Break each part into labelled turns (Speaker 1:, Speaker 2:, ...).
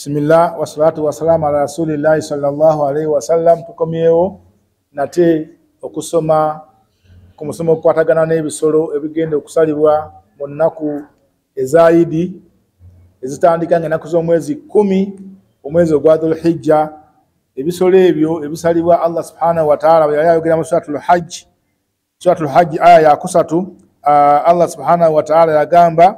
Speaker 1: Bismillah wassalatu wassalamu ala rasulillahi sallallahu alaihi wasallam. Tukomyewo nate okusoma ku musomo ogukwatagana n'ebisolo ebigenda okusalibwa mu nnaku eza Idi ezitandika ng'ennaku z'omwezi 10 omwezi ogwa Dhul-Hijja. Ebisolo ebyo ebisalibwa Allah subhanahu wa ta'ala bwe yali ayogera mu Suratul Hajj, Suratul Hajj aya ya 3, Allah subhanahu wa ta'ala yagamba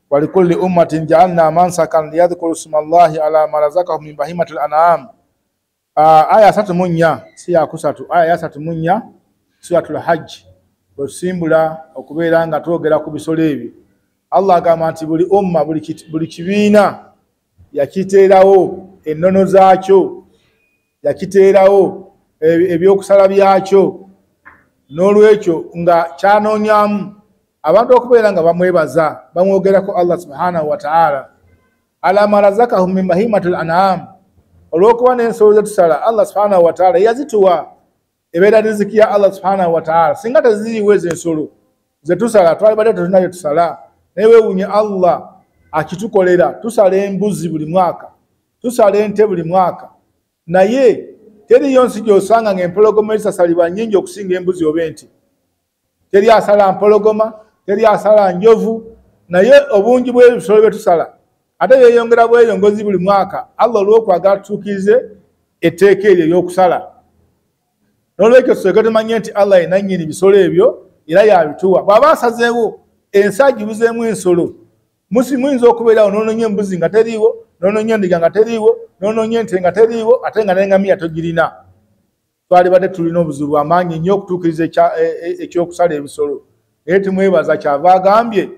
Speaker 1: walikulli ummatin ja'alna mansakan liyadhkuru smallahi ala ma razaqahum min bahimatil an'am. Aya 34, si ya 3, aya ya 34 Suratul Hajj. Bwesimbula okubeera nga twogera ku bisolo ebyo, Allah agamba nti buli umma, buli kibiina yakiteerawo ennono zaakyo, yakiteerawo ebyokusala byakyo. N'olwekyo nga kyanoonyamu abantu okubeera nga bamwebaza, bamwogerako Allah subhanahu wa ta'ala. Ala ma razaqahum min bahimatil an'am, olw'okuba n'ensolo ze tusala Allah subhanahu wa ta'ala yazituwa, ebeera riziki ya Allah subhanahu wa ta'ala. Singa teziriiwo ezo ensolo ze tusala, twalibadde tetulina bye tusala. Naye weewuunye Allah akitukolera. Tusala embuzi buli mwaka, tusala ente buli mwaka, naye teriyo nsi gy'osanga ng'empologoma ezisasalibwa nnyingi okusinga embuzi oba ente. Teri asala mpologoma, teri asala njovu, naye obungi bw'ebisolo bye tusala ate byeyongera bweyongozi buli mwaka. Allah olw'okwagala tutuukirize etteeka eryo ery'okusala. N'olwekyo tusooke tumanye nti Allah ye nannyini bisolo ebyo era y'abituwa. Bw'aba asazeewo ensi agibuzeemu ensolo, muyinza okubeerawo n'onoonya embuzi nga teriiwo, n'onoonya endiga nga teriiwo, n'onoonya ente nga teriiwo, ate nga n'engamiya togirina. Twalibadde tulina obuzibu bw'amaanyi nnyo okutuukiriza ekyokusala ebisolo. Naye tumwebaza, kyava agambye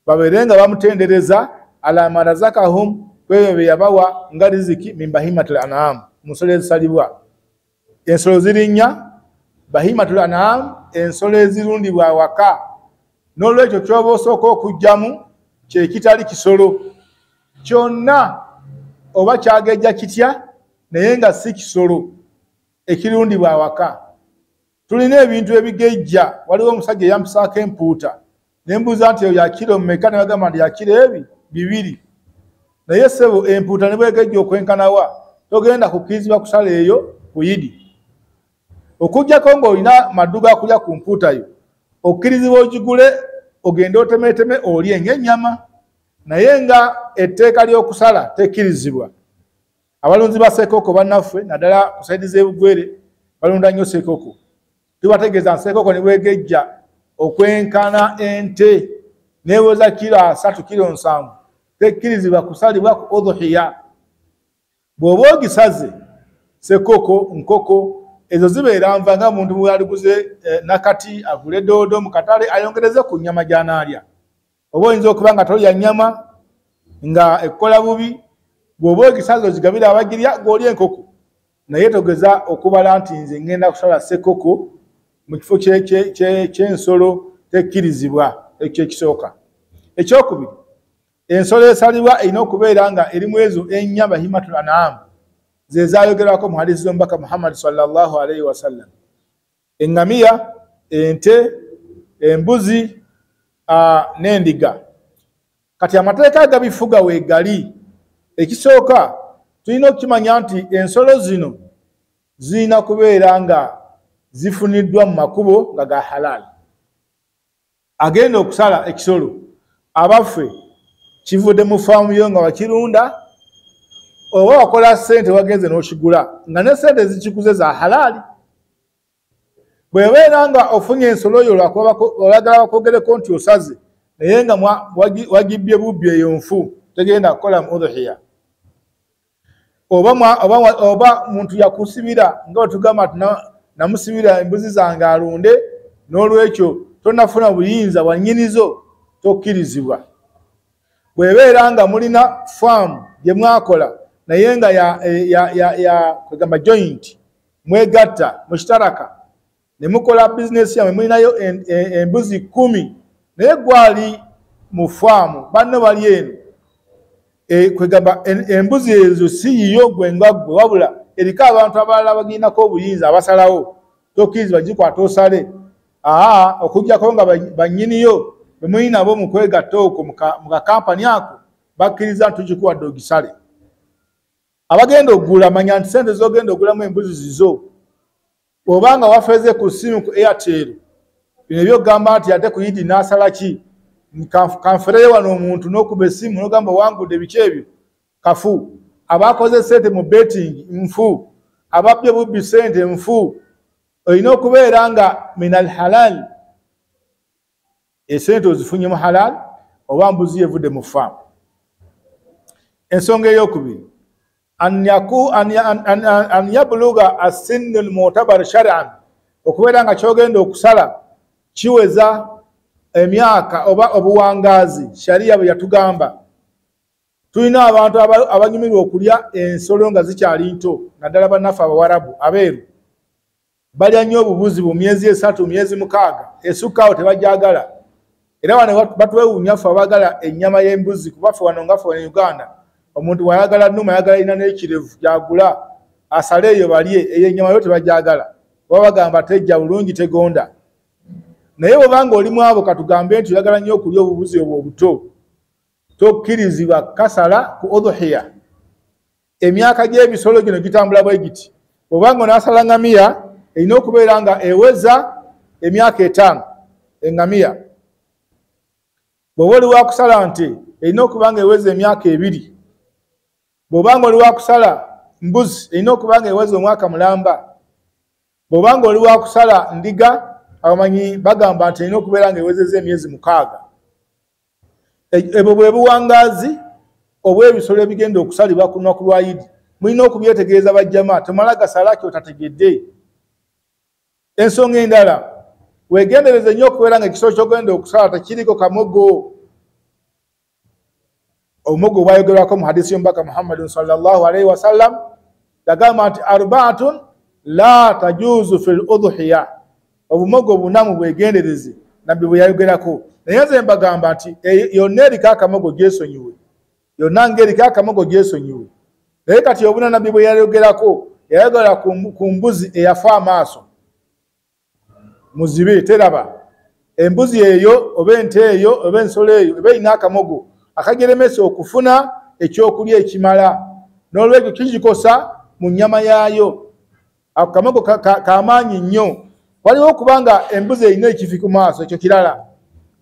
Speaker 1: babeere nga bamutendereza ala ma razaqahum, kwebyo bye yabawa nga riziki min bahimatil an'am, mu nsolo ezisalibwa. Ensolo ziri nnya, bahimatul an'am, ensolo ezirundibwa awaka. N'olwekyo ky'oba osooka okuggyamu kye kitali kisolo kyonna, oba kyagejja kitya, naye nga si kisolo ekirundibwa awaka. Tulina ebintu ebigejja. Waliwo omusajja eyampisaako empuuta, ne mbuuza nti eyo ya kiro mmeka, ne bagamba nti ya kiro ebi 2. Naye ssebo empuuta ne bwegejja okwenkanawa, togenda kukkirizibwa kusala eyo ku Idi. Okuggyako ng'olina maddu ga kulya ku mpuuta yo, okkirizibwa ogigule ogende otemeeteme olye ng'ennyama, naye nga etteeka ly'okusala tekkirizibwa. Abalunzi ba ssekoko bannaffe, naddala ku saidi z'ebugwere, balunda nnyo ssekoko. Tubategeeza nti ssekoko ne bwegejja okwenkana ente n'eweza kiro 3 kiro 7, tekkirizibwa kusalibwa ku udhuhiya. Bw'oba ogisaze ssekoko, nkoko, ezo zibeera nva nga muntu bw'aliguze nakati agule doodo mu katale ayongereze ku nnyama gy'anaalya. Oba oyinza okuba nga tolya nnyama nga ekkola bubi, bw'oba ogisaze ozigabira abagirya, gw'olya enkoko. Naye togeza okubala nti nze ngenda kusala ssekoko mu kifo ky'ensolo, tekkirizibwa. Ekyo ekisooka. Ekyokubiri, ensolo esalibwa erina okubeera nga erimu ezo ennya bahimatul an'am, ze zaayogerwako mu hadiisi z'omubaka Muhammad sallallahu alaihi wasallam. Eŋŋamiya, ente, embuzi n'endiga. Kati amateeka agabifuga weegali. Ekisooka, tulina okukimanya nti ensolo zino zirina kubeera nga zifuniddwa mu makubo nga ga halal. Agenda okusala ekisolo abaffe kivudde mu faamu yo nga wakirunda, oba wakola ssente wagenze n'okigula nga ne ssente zikikuze za halali. Bw'ebeera nga ofunye ensolo yo lwakuba oyagala bakwogereko nti osaze, naye nga wagibbye bubbi, eyo nfu, tegenda kukola mu udhuhiya. Oba muntu yakusibira nga bwe tugamba nti namusibira embuzi zange alunde, n'olwekyo tonnafuna buyinza bwa nnyinizo, tokkirizibwa. Bw'ebeera nga mulina faamu gye mwakola naye nga ya kwegamba joint, mwegatta mushitaraka ne mukola bizinesi yammwe, mulinayo embuzi 10, naye gwali mu faamu, banno bali eno, kwegamba embuzi ezo si yiyo gwe nga ggwe, wabula eriko abantu abalala bagirinako obuyinza abasalawo, tokkirizibwa gikwata osale. Okuggyako nga bannyiniyo bwe muli nabo mu kwegatta okwo mu kakampani ako bakkiriza nti tugikuwadde ogisale. Abagenda okugula, manya nti sente z'ogenda okugulamu embuzi zizo. Obanga wafeze ku ssimu ku Airtel, bino ebyokugamba nti ate ku Idi n'asala ki, kanfereyo wano omuntu n'okuba essimu n'ogamba wangudde biki ebyo, kafu. Abakoze sente mu betting nfu, ababbye bubbi sente nfu. Olina okubeera nga minal halal, esente ozifunye mu halal oba mbuzi evudde mu faamu. Ensonga eyokubiri, an yabluga assinnu almutabar shar'an, okubeera nga kyogenda okusala kiweza emyaka oba obuwangaazi sharia bwe yatugamba. Tulina abantu abanyumirwa okulya ensolo nga zikyali nto, naddala bannaffe Abawarabu abeeru balya nnyo obubuzi mu myezi 3, myezi 6, esukka awo tebajagala. Era wano batwewuunya ffe abaagala ennyama y'embuzi, kuba ffe wano nga ffe wano e Uganda omuntu bw'ayagala nnuma ayagala erina n'ekirevu gy'agula asale eyo balye, eyo ennyama yo tebajagala, baba bagamba tejja bulungi, tegonda. Naye bw'obanga oli mu abo, katugambe nti oyagala nnyo okulya obubuzi obwo obuto, tokkirizibwa kasala ku udhuhiya. Emyaka gy'ebisolo gino gitambula bwe giti. Bw'obanga onaasala ngamiya, erina okubeera nga eweza emyaka 5 engamiya. Bw'oba oli wakusala nte, erina okuba nga eweza emyaka 2. Bw'obanga oli wakusala mbuzi, erina okuba nga eweza omwaka mulamba. Bw'obanga oli wakusala ndiga, abamanyi bagamba nti erina okubeera nga ewezezza emyezi 6. Ebwo bwe buwangaazi obw'ebisolo ebigenda okusalibwa ku lunaku lwa Idi. Mulina okubyetegereza bajjama, temala gasala ky'otategedde. Ensonga endala, weegendereze nnyo okubeera nga ekisolo ky'ogenda okusala tekiriko kamogo. Omumogo bwayogerwako mu hadisi y'omubaka Muhammadin sallallahu alaihi wasallam, yagamba nti arbaatun la tajuuzu fil udhuhiya, obumogo buna mu bwegendereze Nabbi bwe yayogerako. Naye nze mbagamba nti yonna eriko akamogo gyesonyiwe, yonna ng'eriko akamogo gyesonyiwe. Naye kati obuna Nabbi bwe yayogerako, yayogera ku mbuzi eyafa amaaso, muzibe teraba. Embuzi eyo oba ente eyo oba ensolo eyo eba erina akamogo akageremesa okufuna ekyokulya ekimala, n'olwekyo kigikosa mu nnyama yaayo. Ako kamogo kamaanyi nnyo. Waliwo okubanga embuzi erina ekifi ku maaso, ekyo kirala,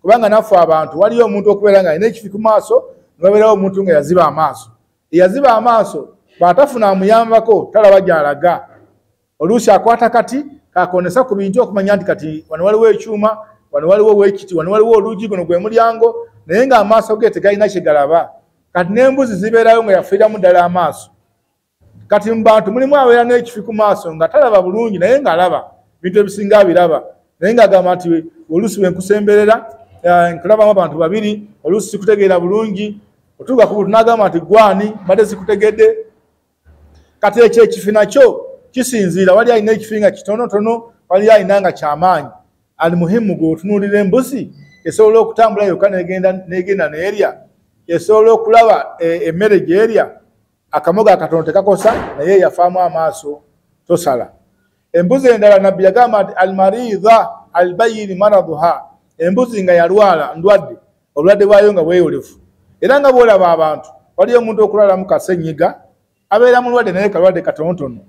Speaker 1: kubanga naffe abantu waliyo omuntu okubeera nga alina ekifi ku maaso, ne wabeerawo omuntu nga yaziba amaaso. Eyaziba amaaso bw'atafuna amuyambako talaba gy'alaga. Oluusi akwata kati kakonesa ku bintu okumanya nti kati wano waliwo ekyuma, wano waliwo weekiti, wano waliwo oluggi, guno gwe mulyango, naye ng'amaaso ge tegalina kye galaba. Kati n'embuzi zibeerayo nga yafiiramu ddala amaaso. Kati mu bantu mulimu abeera n'ekifi ku maaso nga talaba bulungi, naye ng'alaba bintu ebisinga abiraba, naye ng'agamba nti oluusi bwe nkusemberera nkulabamu abantu babiri, oluusi sikutegeera bulungi, otuuka ku buntu n'agamba nti gwani mbadde sikutegedde. Kati ekyo ekifi nakyo kisinziira, wali alina ekifi nga kitonotono, wali alina nga kyamaanyi. Alimuhimu gwe otunuulira embuzi esobola okutambula yokka n'egenda n'erya, esobola okulaba emmere gy'erya, akamogo akatono tekakosa, naye yafaamu amaaso tosala. Embuzi endala Nabbi yagamba nti almaridha albayini maraduha, embuzi nga yalwala ndwadde, obulwadde bwayo nga bweyolefu. Era nga bw'olaba abantu, waliyo omuntu okulwalamu kasenyiga, abeera mulwadde naye kalwadde katonotono,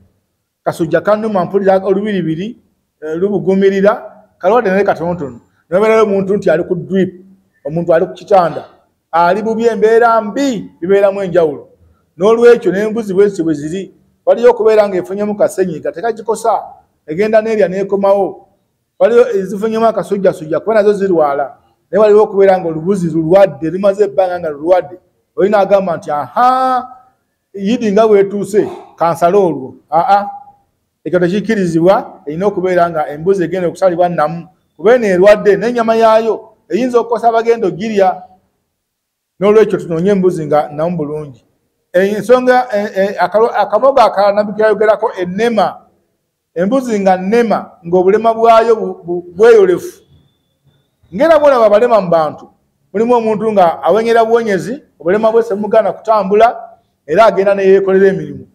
Speaker 1: kasujja kannuma mpulira olubiribiri lubugumirira, kalwadde naye katonotono. Nabeerayo omuntu nti ali ku drip, omuntu ali ku kitanda, ali bubi, embeera mbi, bibeeramu enjawulo. N'olwekyo n'embuzi bwezityo bwe ziri, waliyo okubeera ng'efunyemu kasenyiga tekagikosa, egenda n'erya n'ekomawo. Waliyo ezifunyemu akasujjasujja kuba nazo zirwala, naye waliwo okubeera ng'olubuzi lulwadde, lumaze ebbanga nga lulwadde, olina agamba nti aha, Idi nga bwetuuse kansale olwo. Aa, ekyo tekikkirizibwa. Erina okubeera nga embuzi egenda okusalibwa nnamu, kuba eno erwadde n'ennyama yaayo eyinza okukosa abagenda ogirya. N'olwekyo tunoonye embuzi nga nnamu bulungi. Ensonga akamogo akalala Nabbi keyayogerako, ennema. Embuzi nga nnema ng'obulema bwayo bweyolefu. Ng'era bw'olaba abalema mu bantu, mulimu omuntu nga awenyera buwenyezi, obulema bwe semugaana kutambula, era agenda ne yeekolera emirimu.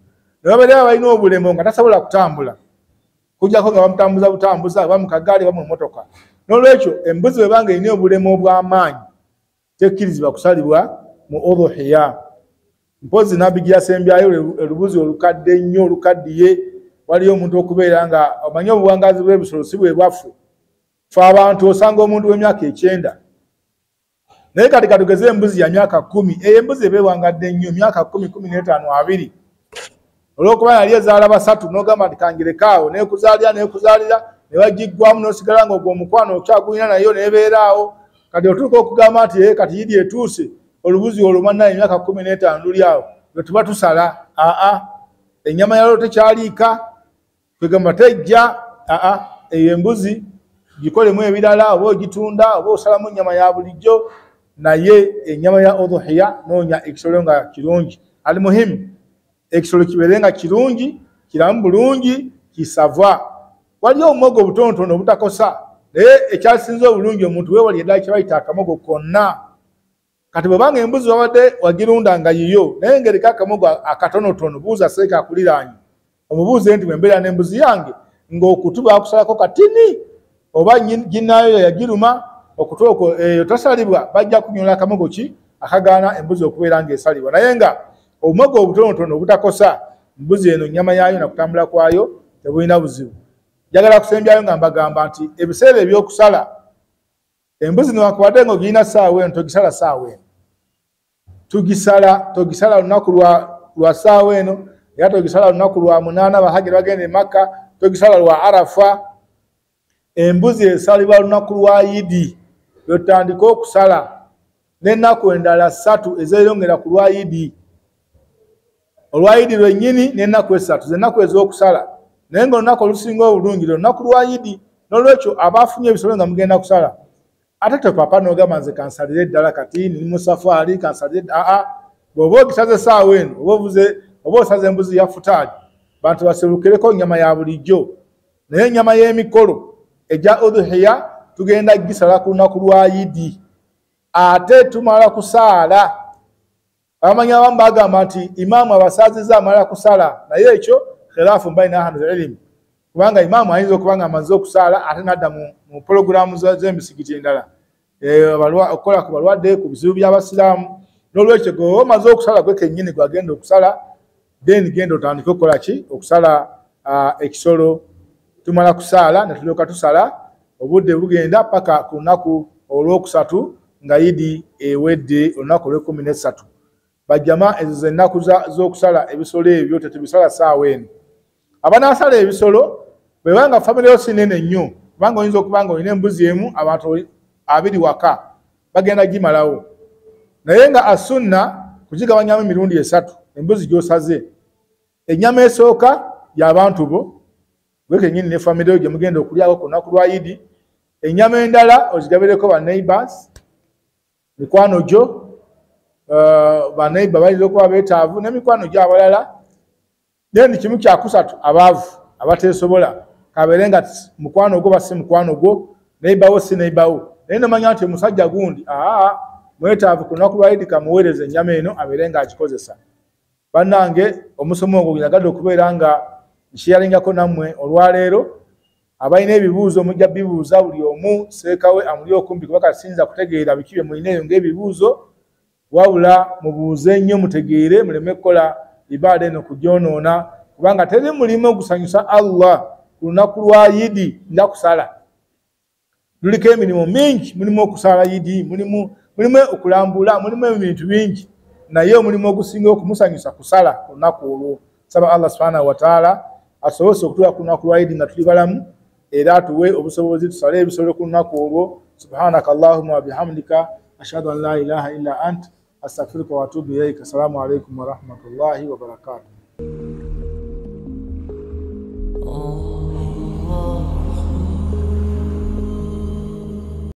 Speaker 1: Ne babeera balina obulema nga tasobola kutambula, kujjako nga bamutambuza butambuza, oba mu kagaali oba mu mmotoka. N'olwekyo embuzi bw'ebanga erina obulema obw'amaanyi, tekkirizibwa kusalibwa mu udhuhiya. Mpozi nabbi gyasembyayo olubuzi olukadde ennyo olukaddiye. Waliyo omuntu okubeera nga omanyi obuwangazi bw'ebisolo si bwe bwaffe. Fe abantu osanga omuntu w'emyaka 9, naye kati katugeze embuzi ya myaka 10, eyo embuzi eba ewangadde nnyo myaka 10, 15, 20. Olw'okuba yali ezaala 3 n'ogamba nti kangirekaawo, neekuzaalira neekuzaalira ne bagiggwamu n'osigala nga ogwo omukwano okyagulina nayo neebeeraawo. Kati otuuka okugamba nti kati yidi etuuse, olubuzi olwo bannaye emyaka 15 luli awo lwe tuba tusala. Aa, ennyama yalwo tekyaliika, kwegamba tejja. Aa, eyo embuzi gikolemu ebirala, oba ogitunda oba osalamu ennyama ya bulijjo, naye ennyama ya udhuhiya noonya ekisolo nga kirungi. Ali muhimu ekisolo kibeere nga kirungi, kiramu bulungi, kisava. Waliyo obumogo obutonotono obutakosa, naye ekyasinze obulungi omuntu weewali eddala kye bayita akamogo konna. Kati bw'obanga embuzi wabadde wagirunda nga yiyo, naye ng'eriko akamogo akatonotono, buuza seeka akuliraanye, omubuuze nti bwe mbeera n'embuzi yange ng'okutu baakusalako katini oba ginnaayo yagiruma, okutu okwo eyo tasalibwa, bajja kunyola akamogo ki akagaana embuzi okubeera ng'esalibwa. Naye nga obumogo obutonotono obutakosa mbuzi eno nnyama yaayo na kutambula kwayo tebulina buzibu. Njagala kusembyayo nga mbagamba nti ebiseera ebyokusala embuzi newankubadde ng'ogirina ssaawa eno, togisala ssaawa eno. Tugisala, togisala lunaku lwa ssaawa eno, era togisala lunaku lwa 8 bahajji bagenda e Makka, togisala lwa Arafa. Embuzi esalibwa lunaku lwa Yidi lwetutandika okusala, n'ennaku endala 3 ezeeyongera ku lwa Yidi. Olwa Yidi lwennyini n'ennaku 3 z'ennaku ez'okusala, naye ng'olunaku olusinga obulungi lwe lunaku lwa Yidi. N'olwekyo abafunye ebisolo nga mugenda kusala, ate topapa n'ogamba nze kansalire eddala kati ndi mu safaari kansalire. Aa, bw'oba ogisaze essaawa eno oba osaze embuzi ya futaali, bantu baserukireko nnyama ya bulijjo. Naye ennyama y'emikolo ejja udhuhiya tugenda gisala ku lunaku lwa Yidi, ate tumala kusaala. Abamanyi abamu bagamba nti imaamu abasaaziza amala kusala, naye ekyo khilaafu baina ahlul ilm, kubanga imaamu ayinza okuba nga amaze okusaala ate n'adda mu pologulaamu z'emisigiti endala, okukola ku balwadde, ku bizibu by'abasiraamu. N'olwekyo gwe omaze okusala gwe kennyini gwagenda okusala, then genda otandike okukola ki, okusala ekisolo. Tumala kusaala ne tulyoka tusala, obudde bugenda paka ku lunaku olwokusatu nga Yidi ewedde, olunaku olw'e13. Bajjama ezo z'ennaku z'okusala ebisolo ebyo, tetubisala ssaawa eno. Abanaasala ebisolo bwe banga famire yo si nnene nnyo, kubanga oyinza okuba nga olina embuzi emu abantu 20 waka bagenda gimalawo, naye nga asunna kugigabanyamu emirundi 3 embuzi gy'osaze. Ennyama esooka y'abantu bo gwe kennyini ne famire yo gye mugenda okulyako ku lunaku lwa Yidi. Ennyama endala ozigabireko ba neighbors, mikwano gyo, ba neighbor bayinza okuba beetaavu n'emikwano gyo abalala. Then 1/3 abaavu abateesobola, kabeere nga mukwano gwo basi mukwano gwo, neighbor wo si neighbor wo, naye nomanya nti omusajja gundi aa mwetaavu, ku lunaku lwa Yidi kamuweereze ennyama eno abeere ng'agikozesa. Bannange omusomo ogwo nyagadde okubeera nga nkyeyalingako nammwe olwaleero. Abalina ebibuuzo mujja bibuuza buli omu seekawe amuli okumpi, kuba kati siyinza kutegeera biki bye mulina eyo ng'ebibuuzo, wabula mubuuze nnyo mutegeere, muleme kukola ibaada eno kugyonoona, kubanga teri mulimu ogusanyusa Allah ku lunaku lwa Yidi nga kusala. Luliko emirimu mingi, mulimu okusala Yidi, mulimu okulambula, mulimu ebintu bingi, naye omulimu ogusinga okumusanyusa kusala ku lunaku olwo. Saba Allah subhanahu wa ta'ala asobose okutuwa ku lunaku lwa Yidi nga tuli balamu, era atuwe obusobozi tusale ebisolo ku lunaku olwo. Subhanaka Allahumma wa bihamdika ashhadu an la ilaha illa ant astaghfiruka wa atubu ilaika. Assalamu alaikum wa rahmatullahi wa barakatuh.